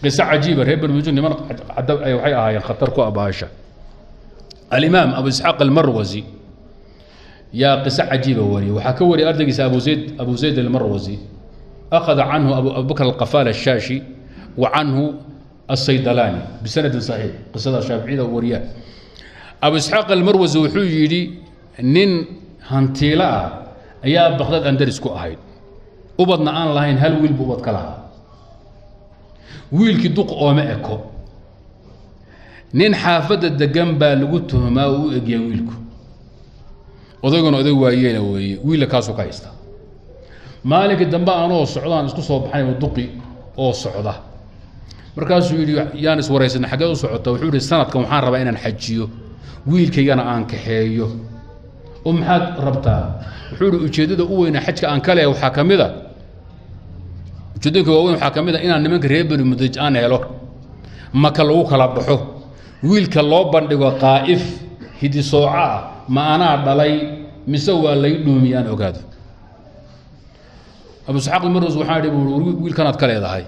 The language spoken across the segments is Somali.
Qiso cajiiba, reer bani mudlij niman waxay ahaayeen khatar ku abaasha. Alimaam Abu Isxaaq Almarwasi yaa qiso cajiiba wariyay. Waxaa ka wariyay ardaygiisa Abu Zayd, Abu Zayd Almarwasi. Akhada canhu Abubakr Alqafaal Ashaashi wa canhu Asaydalaani bisanadin saxiix. Qisada Shaaficiyada wariyaa Abu Isxaaq Almarwasi wuxuu yidhi nin hantiilo ah ayaa Baqdaad andaris ku ahayd, ubadna aan lahayn, hal wiil buu ubad ka lahaa. Wiilkii duq ooma eko, nin xaafadda degan baa lagu tuhmaa oo u egyaa wiilku. Odayguna oday waayeela weeye, wiilla kaasuu ka haysta. Maalinkii dambe anoo socdaan isku soo baxnay duqi oo socda, markaasuu yidhi yaan iswaraysanay, xaggeed u socota? Wuxuu yidhi sanadkan waxaan rabaa inaan xajiyo, wiilkaygana aan kaxeeyo. Oo maxaad rabtaa? Wuxuu yidhi ujeeddada u weyna xajka aan ka leehay waxaa ka mid a, ujeeddooyinka waaweyn waxaa ka mid a inaan nimanka reer Bani Mudaj aan helo, Maka lagu kala baxo, wiilka loo bandhigo qaa'if hidisooco ah, ma anaa dhalay mise waa lay dhuumiye aan ogaado. Abu Isxaaq Almarwas waxaa idhi buui wiilkanaad ka leedahay,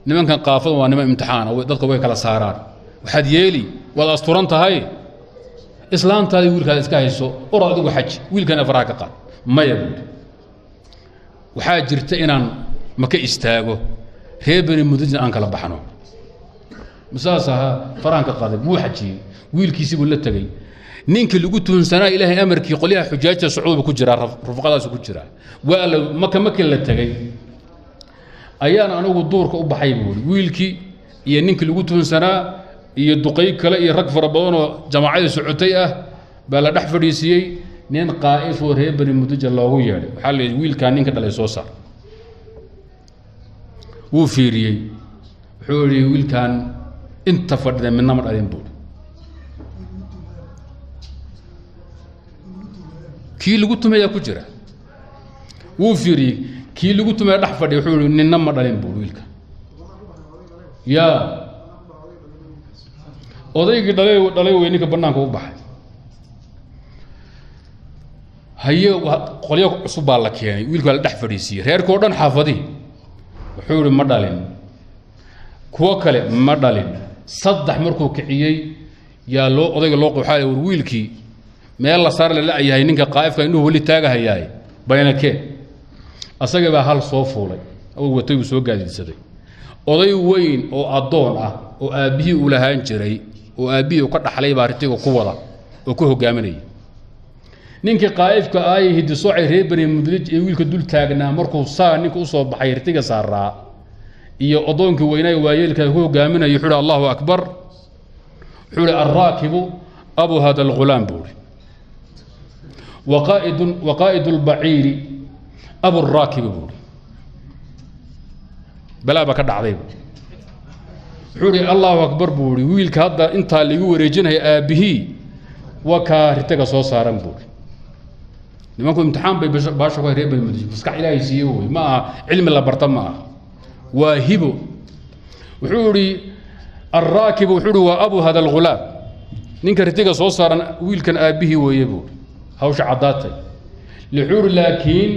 nimankan qaafada waa niman imtixaana, dadka way kala saaraan. Waxaad yeeli, waad asturan tahay, islaantaadii wiilkaada iska hayso, orad adigu xaj, wiilkana faraha ka qaad. Maya buuri, waxaa jirta inaan Maka istaago, reer Bani Mudajna aan kala baxno. Masaas ahaa, farahan ka qaaday, wuu xajiyey, wiilkiisii buu la tegey. Ninkii lagu tuhunsanaa Ilaahay amarkii qolyaha xujaajta socduba ku jiraa, rufqadaasu ku jiraa. Waa la Maka, markii la tegey ayaan anigu duurka u baxay buuri, wiilkii iyo ninkii lagu tuhunsanaa iyo duqay kale iyo rag fara badanoo jamaacadii socotay ah baa la dhex fadhiisiiyey. Nin qaa'if oo reer Bani Muduja loogu yeedhay, waxaa la yidhi wiilkaa ninka dhalay soo saar. Wuu fiiriyey, wuxuu yidhi wiilkan inta fadhida midna ma dhalin buuri. Kii lagu tumayaa ku jira. Wuu fiiriyey kii lagu tumaya dhex fadhiya, wuxuu yihi ninna ma dhalin buuri wiilka. Yaa odaygii dhalay dhalay wey ninka bannaanka u baxay haye. Qolyo cusub baa la keenay, wiilka waa la dhex fadhiisiiyey reerkao dhan xaafadihii. Wuxuu yihi ma dhalin, kuwo kale ma dhalin. Saddex markuu kiciyey yaa loo odayga loo waxaa war wiilkii meel la saar la la-yahay, ninka qaa'ifka indhuhu weli taagahayaay baynakee. Asagii baa hal soo fuulay oo watay, uu soo gaadiidsaday. Oday weyn oo addoon ah oo aabbihii uu lahaan jiray oo aabbihii uu ka dhaxlay baa ritiga ku wada oo ku hogaaminaya. Ninkii qaa'ifka aay hidisoocay reer Bani Mudlij ee wiilka dul taagnaa markuu saa ninka usoo baxay ritiga saaraa iyo addoonkii weynaay waayeelka ku hogaaminaya, wuxuu ihi Allahu akbar. Wuxuu ihi alraakibu abu hada algulaam buu ihi, waqaa'id albaciiri abu raakibi buu ihi. Balaa baa ka dhacday. Wuxuu ihi Allahu akbar buu ihi, wiilka hadda intaa laigu wareejinaya aabbihii waa kaa ritaga soo saaran buu ihi. Nimanku imtixaan bay baasha ku reer Bani Mudij, maskax Ilaahay siiye wey, ma aha cilmi la barta, ma aha, waa hibo. Wuxuu ihi alraakibu, wuxuu ihi waa abu hada algulaam, ninka ritiga soo saaran wiilkan aabbihii weeye buu. Hawsha caddaatay. Wuxuu ihi laakiin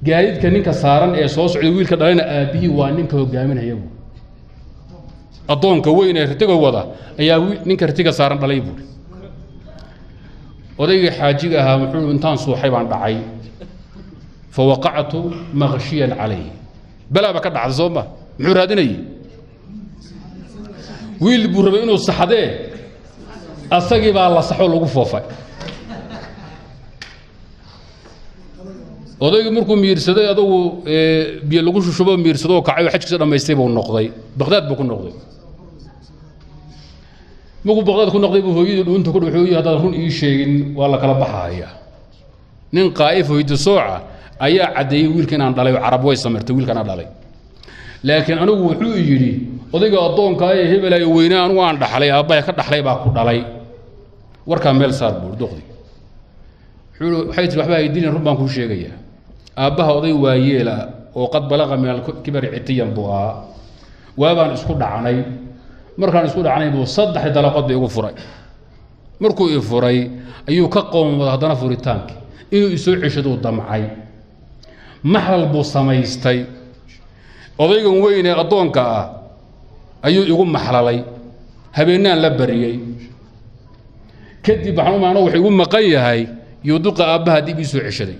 gaadiidka ninka saaran ee soo socday wiilka dhalayna aabbihii waa ninka hogaaminaya buu, addoonka weyn ee ritiga wada ayaa ninka ritiga saaran dhalay buuri. Odaygii xaajiga ahaa wuxuu intaan suuxay baan dhacay, fa waqactu makshiyan calayh. Balaa ba ka dhacday soo ma? Muxuu raadinayey? Wiil buu rabay inuu saxdee, asagii baa la saxoo lagu foofay. Odaygii markuu miirsaday adugu biyo lagu shushubo miirsado oo kacay oo xajkiisa dhamaystay buu noqday, Baqdaad buu ku noqday. Markuu Baqdaad ku noqday buu hooyadii dhuunta ku dhuxooyey, haddaan run ii sheegin waa la kala baxaya. Nin qaa'if hooyada sooca ayaa caddeeyey wiilka inaan dhalay oo Carab way samirtay wiilkan aan dhalay, laakiin anigu wuxuu yidhi odayga addoonkaa ee hebelayo weynaa anigu aan dhaxlay aabbahay ka dhaxlay baa ku dhalay. Warkaa meel saar buuri duqdi. Wuxuu waxay tiri waxba haydilin, run baan kuu sheegayaa. Aabbaha oday waayeela oo qad balaqa min alkibari citiyan buu ahaa, waabaan isku dhacnay. Markaan isku dhacnay buu saddex dalaqood ba igu furay. Markuu i furay ayuu ka qoomooda haddana furitaankii inuu isoo ceshaduu damcay, maxlal buu samaystay. Odaygan weyn ee addoonka ah Ayuu igu maxlalay, habeenaan la bariyey. Kadib waxaan u maano wuxuu igu maqan yahay yuu duqa aabbaha dib ii soo ceshaday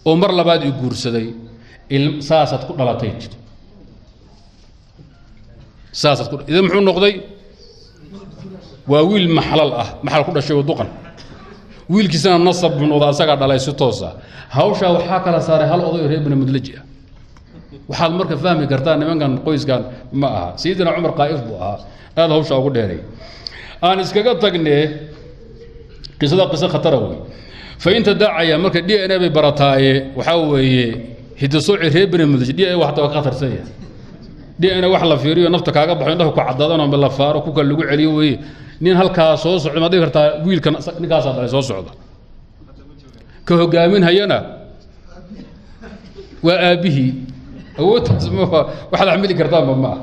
oo mar labaad i guursaday. Saasaad ku dhalatay jir, saasaad ku idan muxuu noqday? Waa wiil maxlal ah, maxal ku dhashay oo duqan, wiilkiisana nasab buu noqda, asagaa dhalay si toos ah. Hawshaa waxaa kala saaray hal oday oo reer bani Mudlaji ah. Waxaad marka fahmi kartaa nimankan qoyskan ma aha. Sayidina Cumar qaa'if buu ahaa, aada hawshaa ugu dheeray. Aan iskaga tagnee qisada, qiso khatara wey. Fa inta daacaya marka DNA bay barataaye, waxaa weeye hidasooci reer bani Mudlaji DNA waxta waa ka khatarsan yahay. DNA wax la fiiriyo nafta kaaga baxo, indhaha ku caddaadaan oo la faaro ku kale lagu celiyo weeye. Nin halkaa soo socda ma dhihi kartaa wiilkan ninkaasaa dhalay soo socda, ka hogaaminhayana waa aabbihii? Awoodtaas ma waxaad xamili kartaanba ma aha.